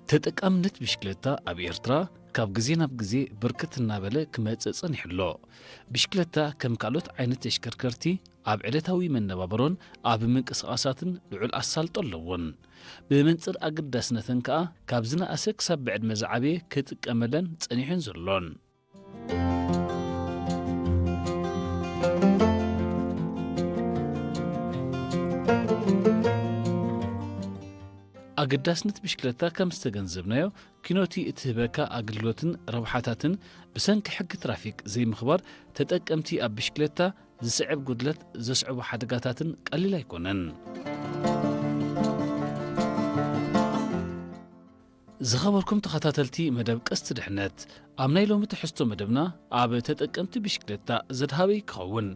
ተጠቃምነት ብሽክለታ ኣብ ኤርትራ ካብ ግዜ ናብ ግዜ ብርክት እናበለ ክመጽእ ጸኒሑ ኣሎ። ብሽክለታ ከም ካልኦት ዓይነት ተሽከርከርቲ ኣብ ዕለታዊ መነባብሮን ኣብ ምንቅስቓሳትን ልዑል ኣሳልጦ ኣለዎን። ብመንጽር ኣገዳስነተን ከኣ ካብ ዝነኣሰ ክሳብ ብዕድመ ዝዓበየ ክጥቀመለን ጸኒሑን ዘሎን። ኣገዳስነት ብሽክለታ ከም ዝተገንዘብናዮ፣ ኪኖቲ እትህበካ ኣገልግሎትን ረብሓታትን ብሰንኪ ሕጊ ትራፊክ ዘይምኽባር፣ ተጠቀምቲ ኣብ ብሽክለታ ዝስዕብ ጉድለት ዘስዕቡ ሓደጋታትን ቀሊል ኣይኮነን። ዝኸበርኩም ተኸታተልቲ መደብ ቀስቲ ድሕነት፣ ኣብ ናይ ሎሚ ትሕዝቶ መደብና፣ ኣብ ተጠቀምቲ ብሽክለታ ዘድሃበ ክኸውን፣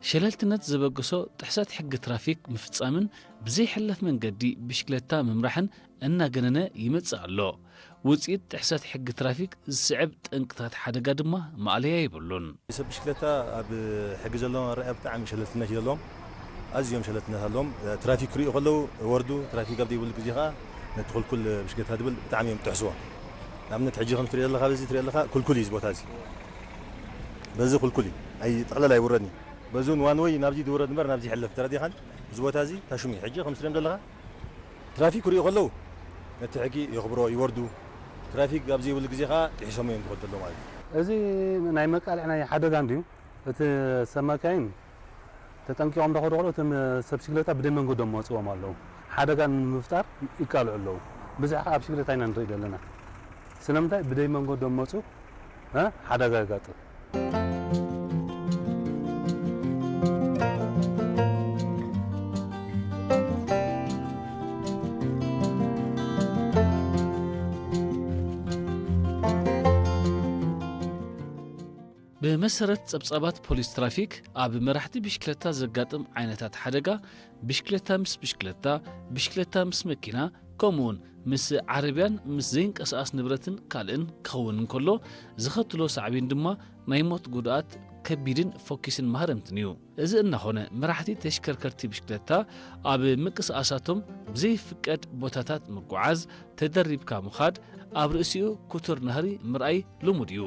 ሸለልትነት ዘበገሶ ጥሕሰት ሕጊ ትራፊክ ምፍጻምን ብዘይሕለፍ መንገዲ ብሽክለታ ምምራሕን እናገነነ ይመጽእ ኣሎ። ውጽኢት ጥሕሰት ሕጊ ትራፊክ ዝስዕብ ጠንቅታት ሓደጋ ድማ ማእለያ የብሉን። ሰብ ብሽክለታ ኣብ ሕጊ ዘለዎም ኣረኣእያ ብጣዕሚ ሸለልትነት እዩ ዘለዎም። ኣዝዮም ሸለልትነት ኣለዎም። ትራፊክ ክርእዩ ከለዉ ይወርዱ፣ ትራፊክ ኣብ ዘይብሉ ግዜ ኸዓ ነቲ ኩልኩል ብሽክለታ ድብል ብጣዕሚ እዮም ዝጥሕስዎ። ንኣብነት ሕጂ ከም ትሪኦ ዘለኻ፣ በዚ ትሪኦ ዘለኻ ኩልኩል እዩ እዚ ቦታ እዚ። በዚ ኩልኩል እዩ። ኣይ-፣ ጠቕለል ኣይውረድን እዩ። በዚ እውን ዋን ወይ ናብዚ ዝውረድ እምበር ናብዚ ይሕለፍ ተረዲኻን? እዚ ቦታ እዚ ታሽሙ እዩ። ሕጂ ከም ትሪኦም ዘለኻ ትራፊክ ክርእዩ ከለዉ ነቲ ሕጊ የኽብሮ፣ ይወርዱ። ትራፊክ ኣብ ዘይብሉ ግዜ ኸዓ ጥሒሶም እዮም ዝኸዱ ዘለዉ ማለት እዩ። እዚ ናይ መቃልዕ ናይ ሓደጋ እንድዩ። እቲ ሰብ መካይን ተጠንቂቖም ዶ ኸዱ ከለዉ፣ እቲ ም-፣ ሰብ ብሽክለታ ብደይ መንገዶም መፅዎም ኣለዉ። ሓደጋ ንምፍጣር ይቃልዑ ኣለዉ። ብዝሕ ኸዓ ኣብ ብሽክለታ ኢና ንርኢ ዘለና። ስለምንታይ ብደይ መንገዶም መፁ፣ እ፣ ሓደጋ የጋጥም። ብመሰረት ጸብጻባት ፖሊስ ትራፊክ፣ ኣብ መራሕቲ ብሽክለታ ዘጋጥም ዓይነታት ሓደጋ፣ ብሽክለታ ምስ ብሽክለታ፣ ብሽክለታ ምስ መኪና፣ ከምኡውን ምስ ዓረብያን ምስ ዘይንቀሳቐስ ንብረትን ካልእን ክኸውን እንከሎ፣ ዘኸትሎ ሳዕቤን ድማ ናይ ሞት ጉድኣት ከቢድን ፎኪስን ማህረምትን እዩ። እዚ እናኾነ፣ መራሕቲ ተሽከርከርቲ ብሽክለታ ኣብ ምንቅስቓሳቶም ብዘይፍቀድ ቦታታት ምጉዓዝ፣ ተደሪብካ ምኻድ፣ ኣብ ርእሲኡ ክቱር ናህሪ ምርኣይ ልሙድ እዩ።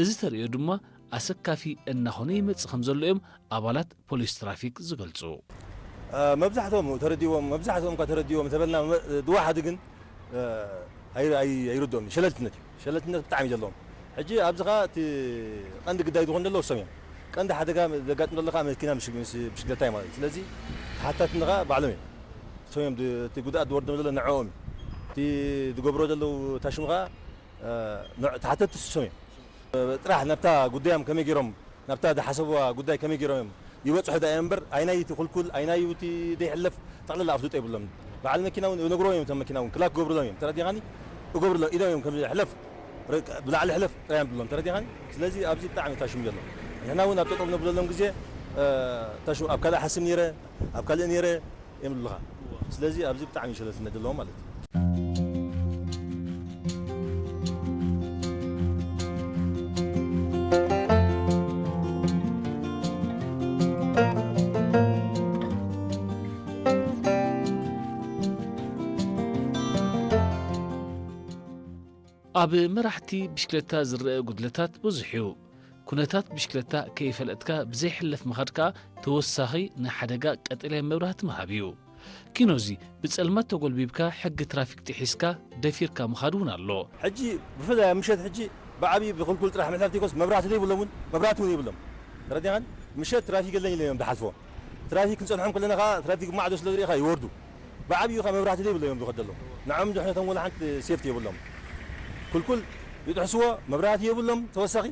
እዚ ተርእዮ ድማ ኣሰካፊ እናኾነ ይመጽእ ከም ዘሎ እዮም ኣባላት ፖሊስ ትራፊክ ዝገልጹ። እ፣ መብዛሕትኦም ተረዲዎም፣ መብዛሕትኦም እኳ ተረዲዎም እንተበልና፣ መ-፣ ድዋሓዲ ግን፣ እ፣ ኣይ-፣ ኣይ-፣ ኣይርድኦም እዩ። ሸለልትነት እዩ። ሸለልትነት ብጣዕሚ እዩ ዘለዎም። ሕጂ ኣብዚ ኸዓ እቲ ቀንዲ ግዳይ ዝኾኑ ዘለዉ እሶም እዮም። ቀንዲ ሓደጋ ዘጋጥም ዘሎ ኸዓ መኪና ምስ፣ ምስ ብሽክለታ እዩ ማለት እዩ። ስለዚ ተሓታትነት ኸዓ ባዕሎም እዮም። እሶም እዮም ድ-፣ እቲ ጉድኣት ዝወርዶም ዘሎ ንዕኦም እዩ። እቲ ዝገብሮ ዘለዉ ታሽሙ ኸዓ፣ እ፣ ንዕ-፣ ተሓተትቲ እሶም እዮም። ጥራሕ ናብታ ጉዳዮም ከመይ ገይሮም፣ ናብታ ዝሓሰብዋ ጉዳይ ከመይ ገይሮም እዮም ይበጽሑ ደኣ እዮም እምበር፣ ኣይናይ እቲ ኩልኩል፣ ኣይናይ እቲ ዘይሕለፍ ጠቕላላ ኣፍልጦ የብሎም። በዓል መኪና እውን ይነግርዎም እዮም፣ እቶም መኪና እውን ክላክ ክገብሩሎም እዮም። ተረዲኻኒ? ክገብሩሎም፣ ኢዶም እዮም ከም ሕለፍ፣ ር-፣ ብላዕሊ ሕለፍ ጥራይ እዮም ዝብሎም። ተረዲኻኒ? ስለዚ ኣብዚ ብጣዕሚ ታሽሙ ዘሎ። ንሕና እውን ኣብ ጠጠው ንብለሎም ግዜ፣ እ፣ ታሽሙ፣ ኣብ ካልእ ሓስብ ነይረ፣ ኣብ ካልእ ነይረ፣ እዮም ዝብሉኻ። ስለዚ ኣብዚ ብጣዕሚ እዩ ሸለልትነት ዘለዎ ማለት እዩ። ኣብ መራሕቲ ብሽክለታ ዝረአ ጉድለታት ብዙሕ እዩ። ኩነታት ብሽክለታ ከይፈለጥካ ብዘይሕለፍ ምኻድ ከኣ ተወሳኺ ንሓደጋ ቀጠልያ መብራህቲ ምሃብ እዩ። ኪኖዚ ብጸልማት ተጎልቢብካ ሕጊ ትራፊክ ጥሒስካ ደፊርካ ምኻድ እውን ኣሎ። ሕጂ ብፍላይ ኣብ ምሸት ሕጂ ብዓብዪ ብክልኩል ጥራሕ ምሕላፍ ዘይኮነስ መብራህቲ ዘይብሎም እውን መብራህቲ እውን የብሎም። ተረዲኻን? ምሸት ትራፊክ የለን ኢሎም እዮም ዝሓልፍዎ። ትራፊክ ክንጸንሖም ከለና ከኣ ትራፊክ ማዕዶ ስለ ዝርኢኻ ይወርዱ። ብዓብዪ ከኣ መብራህቲ ዘይብሎም እዮም ዝኸዱ ዘለዉ። ንዖም ድሕነቶም ወላ ሓንቲ ሴፍቲ የብሎም። ኩልኩል ይጥሕስዎ፣ መብራህቲ የብሎም ተወሳኺ።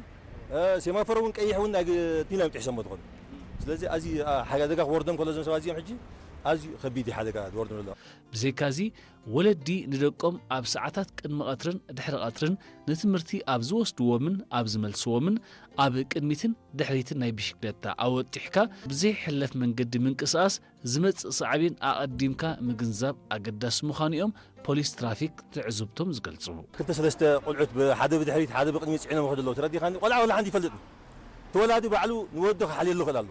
እ፣ ሴማፎር እውን ቀይሕ እውን ኣይግ-፣ ቲና እዮም ጥሒሶሞ ዝኾኑ። ስለዚ ኣዝዩ፣ ኣ፣ ሓደጋ ክወርዶም ከሎ እዞም ሰባት እዚኦም ሕጂ ኣዝዩ ከቢድ እዩ ሓደጋ ዝወርዶም ዘሎ። ብዘይካዚ ወለዲ ንደቆም ኣብ ሰዓታት ቅድሚ ቀትርን ድሕሪ ቀትርን ንትምህርቲ ኣብ ዝወስድዎምን ኣብ ዝመልስዎምን ኣብ ቅድሚትን ድሕሪትን ናይ ብሽክለታ ኣወጢሕካ ብዘይሕለፍ መንገዲ ምንቅስቓስ ዝመጽእ ሳዕቤን ኣቐዲምካ ምግንዛብ ኣገዳሲ ምዃኑ እዮም ፖሊስ ትራፊክ ትዕዝብቶም ዝገልጹ። ክልተ ሰለስተ ቆልዑት ብሓደ ብድሕሪት ሓደ ብቕድሚት ጽዒኖም ይኸዱ ኣለዉ። ተረዲኻኒ? ቆልዓ ወላ ሓንቲ ይፈልጥን። ተወላዲ ባዕሉ ንወዱ ክሓልየሉ ይኽእል ኣሎ።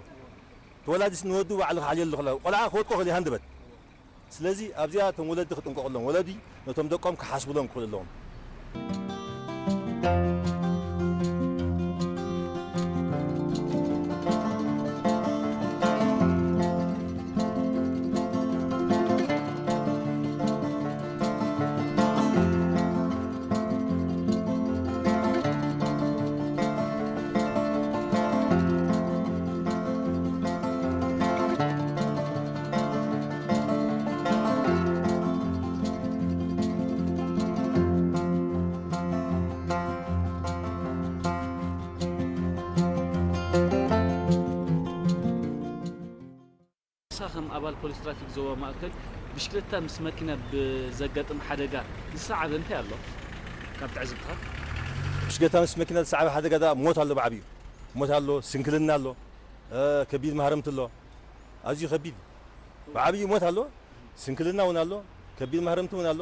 ተወላዲስ ንወዱ ባዕሉ ክሓልየሉ ይኽእል ኣሎ። ቆልዓ ክወድቆ ይኽእል እዩ ሃንደበት። ስለዚ ኣብዚኣ እቶም ወለዲ ክጥንቀቑሎም፣ ወለዲ ነቶም ደቆም ክሓስቡሎም ክኽእሉ ኣለዎም። ንሳ ከም ኣባል ፖሊስ ትራፊክ ዞባ ማእከል፣ ብሽክለታ ምስ መኪና ብዘጋጥም ሓደጋ ዝሰዓበ እንታይ ኣሎ? ካብ ትዕዝብትኻ? ብሽክለታ ምስ መኪና ዝሰዓበ ሓደጋ ደኣ ሞት ኣሎ፣ ብዓብዩ ሞት ኣሎ፣ ስንክልና ኣሎ፣ እ፣ ከቢድ ማህረምቲ ኣሎ። ኣዝዩ ከቢድ፣ ብዓብዩ ሞት ኣሎ፣ ስንክልና እውን ኣሎ፣ ከቢድ ማህረምቲ እውን ኣሎ።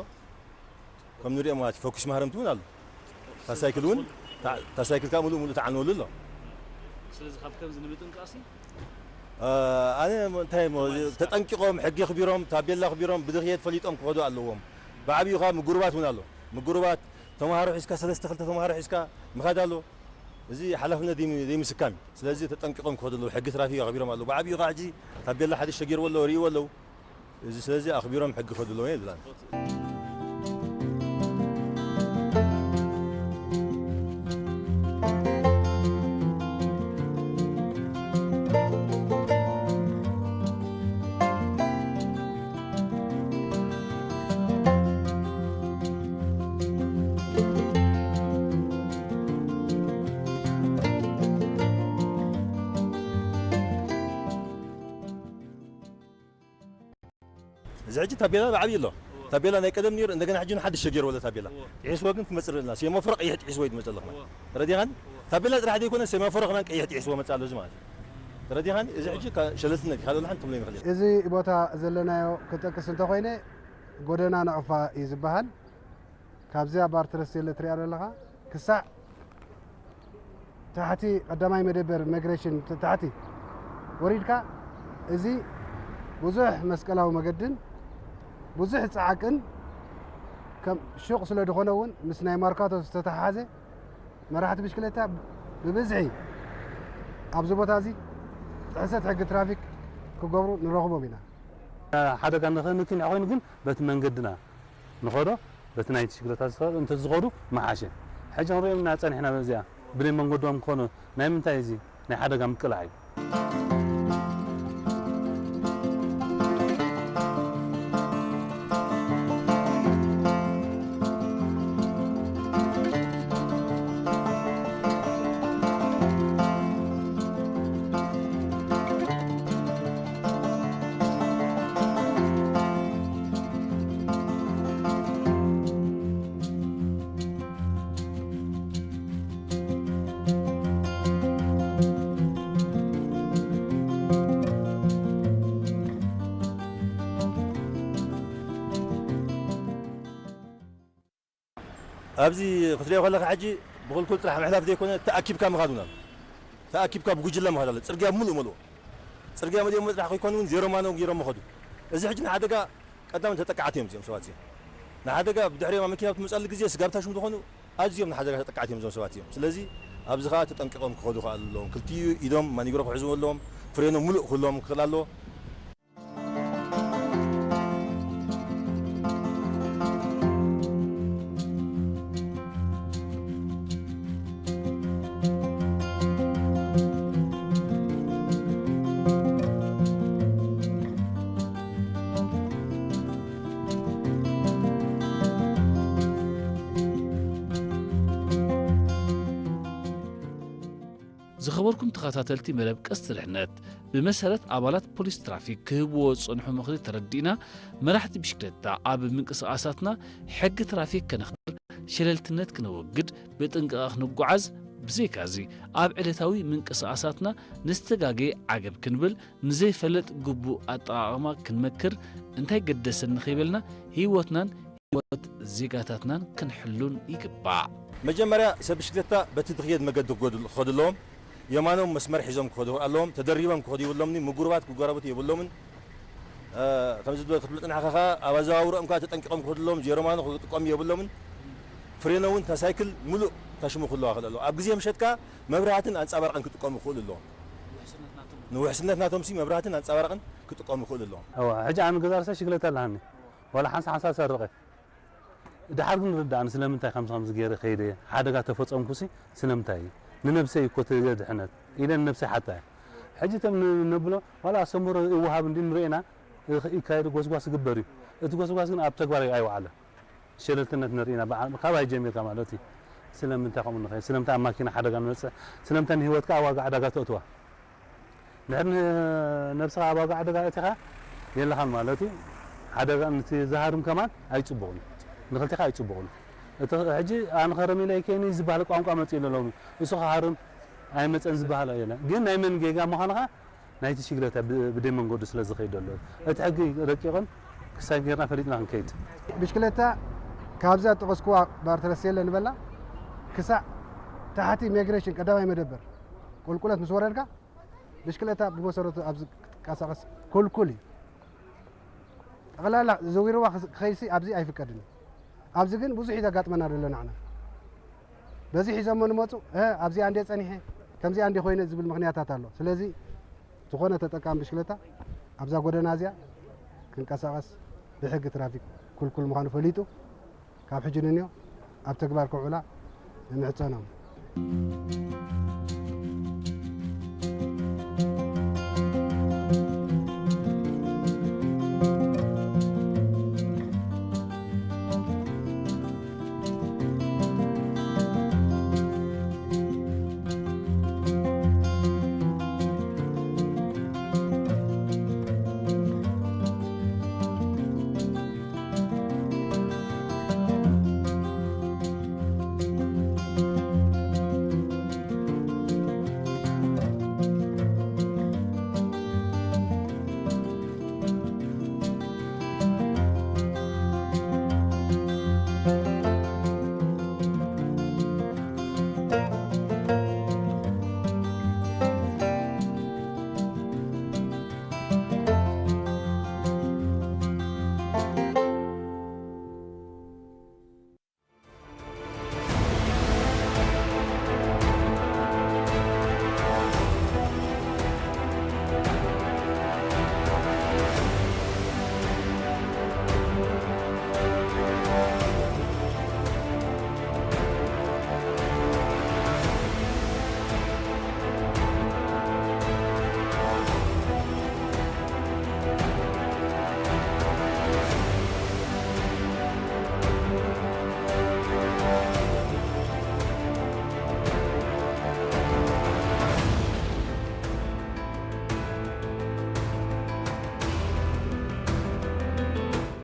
ከም ንሪኦ ማለት እዩ፣ ፈኩስ ማህረምቲ እውን ኣሎ። እታ ሳይክል እውን፣ እታ፣ እታ ሳይክል ከዓ ሙሉእ ሙሉእ ተዓንወሉ ኣሎ። ስለዚ ካብ ከምዚ ንምጥንቃቕሲ? እ፣ ኣነ ሞ-፣ እንታይ ሞ-፣ ተጠንቂቖም፣ ሕጊ ኣኽቢሮም፣ ታቤላ ኣኽቢሮም፣ ብድኽየት ፈሊጦም ክኸዱ ኣለዎም። ብዓብዩ ከዓ ምጉርባት እውን ኣሎ። ምጉርባት፣ ተምሃሮ ሒዝካ፣ ሰለስተ ክልተ ተምሃሮ ሒዝካ ምኻድ ኣሎ። እዚ ሓላፍነት ዘይም-፣ ዘይምስካም እዩ። ስለዚ ተጠንቂቖም ክኸዱ ኣለዉ። ሕጊ ትራፊክ ኣኽቢሮም ኣለዉ። ብዓብዩ ከዓ ሕጂ ታቤላ ሓድሽ ተገይርዎ ኣሎ፣ ርእይዎ ኣለዉ። እዚ ስለዚ ኣኽቢሮም ሕጊ ክኸዱ ኣለዎም እየ ዝብል ኣነ። እዚ ሕጂ ታቤላ ብዓብዪ ኣሎ። እወ። ታቤላ ናይ ቀደም ነይሩ፣ እንደገና ሕጂ ሓድሽ ተገይርዎ ኣሎ ታቤላ። እወ። ጥሒስዎ ግን ክመጽእ ኣለና። ሴማፎር ቀይሕ ጥሒስዎ እዩ ዝመጽእ ኣሎ ከማን። እወ። ተረዲኻኒ? እወ። ታቤላ ጥራሕ ዘይኮነ ሴማፎር ከማን ቀይሕ ጥሒስዎ መጽእ ኣሎ እዚ ማለት እዩ። ተረዲኻኒ? እዚ ሕጂ ካ-፣ ሸለልትነት እዩ። ካልእ ሓንቲ ትብሎ ይኽእል እዩ። እዚ ቦታ ዘለናዮ ክጠቅስ እንተኾይነ ጎደና ናቕፋ እዩ ዝበሃል። ካብዚኣ ባር ትረስቴለ ትሪኣ ዘለኻ ክሳዕ ታሕቲ ቀዳማይ መደበር ማይግሬሽን ት-፣ ታሕቲ ወሪድካ፣ እዚ ብዙሕ መስቀላዊ መገድን ብዙሕ ጸዓቅን ከም ሹቕ ስለ ዝኾነ እውን ምስ ናይ ማርካቶ ዝተተሓሓዘ መራሕቲ ብሽክለታ ብብዝሒ ኣብዚ ቦታ እዚ ጥሕሰት ሕጊ ትራፊክ ክገብሩ ንረኽቦም ኢና። ሓደጋ ንኸ-፣ ንክንዕ ኮይኑ ግን በቲ መንገድና ንኸዶ በቲ ናይ ብሽክለታ ዝኸ-፣ እንተ ዝኸዱ ምሓሸ። ሕጂ ክንሪኦም ኢና ጸኒሕና በዚኣ። ብናይ መንገዶም ክኾኑ ናይ ምንታይ እዚ ናይ ሓደጋ ምቅላዕ እዩ። ኣብዚ ክትሪኦ ከለኻ ሕጂ ብኽልኩል ጥራሕ ምሕላፍ ዘይኮነ ተኣኪብካ ምኻድ እውን ኣሎ። ተኣኪብካ ብጉጅለ ምኻድ ኣሎ። ጽርግያ ምሉእ መልኦ። ጽርግያ መሊኦም ጥራሕ ከይኮኑ እውን ዜሮ ማኖ ገይሮም ምኸዱ። እዚ ሕጂ ንሓደጋ ቀዳም ተጠቃዕቲ እዮም እዚኦም ሰባት እዚኦም። ንሓደጋ ብድሕሪኦም ኣብ መኪና ብትመጸሉ ግዜ ስጋብ ታሽሙ ዝኾኑ ኣዝዮም ንሓደጋ ተጠቃዕቲ እዮም እዞም ሰባት እዚኦም። ስለዚ ኣብዚ ኸኣ ተጠንቂቖም ክኸዱ ከኣ ኣለዎም። ክልቲኡ ኢዶም ማኒግሮ ክሕዝዎ ኣለዎም። ፍሬኖም ምሉእ ክህልዎም ክኽእል ኣለዎ። ዝኸበርኩም ተኸታተልቲ መደብ ቀስቲ ድሕነት፣ ብመሰረት ኣባላት ፖሊስ ትራፊክ ክህብዎ ዝጸንሑ ምኽሪ ተረዲእና፣ መራሕቲ ብሽክለታ ኣብ ምንቅስቓሳትና ሕጊ ትራፊክ ከነኽብር፣ ሸለልትነት ክነወግድ፣ ብጥንቃቐ ክንጓዓዝ፣ ብዘይካዚ ኣብ ዕለታዊ ምንቅስቓሳትና ንዝተጋገየ ዓገብ ክንብል፣ ንዘይፈለጥ ግቡእ ኣጠቓቕማ ክንመክር፣ እንታይ ገደሰኒ ከይበልና ህይወትናን ህይወት ዜጋታትናን ክንሕሉን ይግባእ። መጀመርያ ሰብ ብሽክለታ በቲ ዝኽየድ መገዲ ክገዱ-፣ ክኸዱ ኣለዎም። የማኖም መስመር ሒዞም ክኸዱ ኣለዎም። ተደሪቦም ክኸዱ የብሎምን። ምጉርባት ክጓረብቱ የብሎምን። ከምዚ ክትብሎ ክትብሎ ጽናሕካ ከኣ ኣብ ኣዘዋውሮኦም ከኣ ተጠንቂቖም ክኸዱ ኣለዎም። ዜሮ ማኖ ክጥቀሙ የብሎምን። ፍሬኖ እውን እታ ሳይክል ሙሉእ ታሽሙ ክህልዋ ክእል ኣለዎ። ኣብ ግዜ ምሸት ከኣ መብራህትን ኣንጻባርቕን ክጥቀሙ ክኽእሉ ኣለዎም። ንውሕስነት ናቶም ሲ መብራህትን ኣንጻባርቕን ክጥቀሙ ክኽእሉ ኣለዎም። እዋ፣ ሕጂ ኣነ ገዛ ርእሰይ ሽግለታ ኣለሃኒ። ዋላ ሓንሳ ሓንሳ ሰርቐ። ድሓር ግን ርዳእኒ ስለምንታይ ከምዚ ከምዚ ገይረ ከይደ ሓደጋ ተፈጸምኩሲ ስለምንታይ እዩ? ንነብሰይ እኮ ተድሕነት ኢለ ንነብሰይ ሓታ እየ። ሕጂ እቶም ን-፣ ነብሎ ዋላ ኣስተምህሮ ይወሃብ እንዲ ንርእና ይኸ-፣ ይካየድ ጎስጓስ ይግበር እዩ። እቲ ጎስጓስ ግን ኣብ ተግባር ኣይወዓለን። ሸለልትነት ንርኢና በዓ-፣ ካባይ ጀሚርካ ማለት እዩ። ስለምንታይ ከምኡ ንኸይድ? ስለምንታይ ኣብ ማኪና ሓደጋ ንመጽእ? ስለምንታይ ንህይወትካ ኣብ ዋጋ ዕዳጋ ተእትዋ? ድሕር ንነብስኻ ኣብ ዋጋ ዕዳጋ ኣእቲኻ የለኻን ማለት እዩ። ሓደጋ ነቲ ዝሃርም ከማን ኣይጽቡቕን እዩ። ንኽልቴኻ ኣይጽቡቕን እዩ። እቲ ሕጂ ኣነ ኸረም ኢለ ኣይከይኒ ዝበሃል ቋንቋ መጺኡ ኣሎ ሎሚ። እሱ ክሃርም ኣይመጸን ዝበሃል የለን። ግን ናይ መን ጌጋ ምዃንኻ ናይቲ ሽግለታ ብ-፣ ብደይ መንገዱ ስለ ዝኸይድ ዘሎ። እቲ ሕጊ ረቂቕን ክሳይ ጌርና ፈሊጥና ክንከይድ። ብሽክለታ ካብዛ ጠቐስኩዋ ባርተረሴለ ንበላ ክሳዕ ታሕቲ ኢሚግሬሽን ቀዳማይ መደበር ቁልቁለት ምስ ወረድካ ብሽክለታ ብመሰረቱ ኣብዚ ክትንቀሳቐስ ክልኩል እዩ። ጠቕላላ ዘዊርዋ ክኸይሲ ኣብዚ ኣይፍቀድን እዩ። ኣብዚ ግን ብዙሕ እዩ ዘጋጥመና ዘሎ ንዓና። በዚ ሒዞሞ ንመፁ፣ "እ፣ ኣብዚኣ እንድየ ፀኒሐ፣ ከምዚኣ እንድየ ኮይነ" ዝብል ምኽንያታት ኣሎ። ስለዚ ዝኾነ ተጠቃሚ ብሽክለታ ኣብዛ ጎደና እዚኣ ክንቀሳቐስ ብሕጊ ትራፊክ ክልኩል ምዃኑ ፈሊጡ ካብ ሕጂ ንንዮ ኣብ ተግባር ከውዕላ ንምሕጸኖም።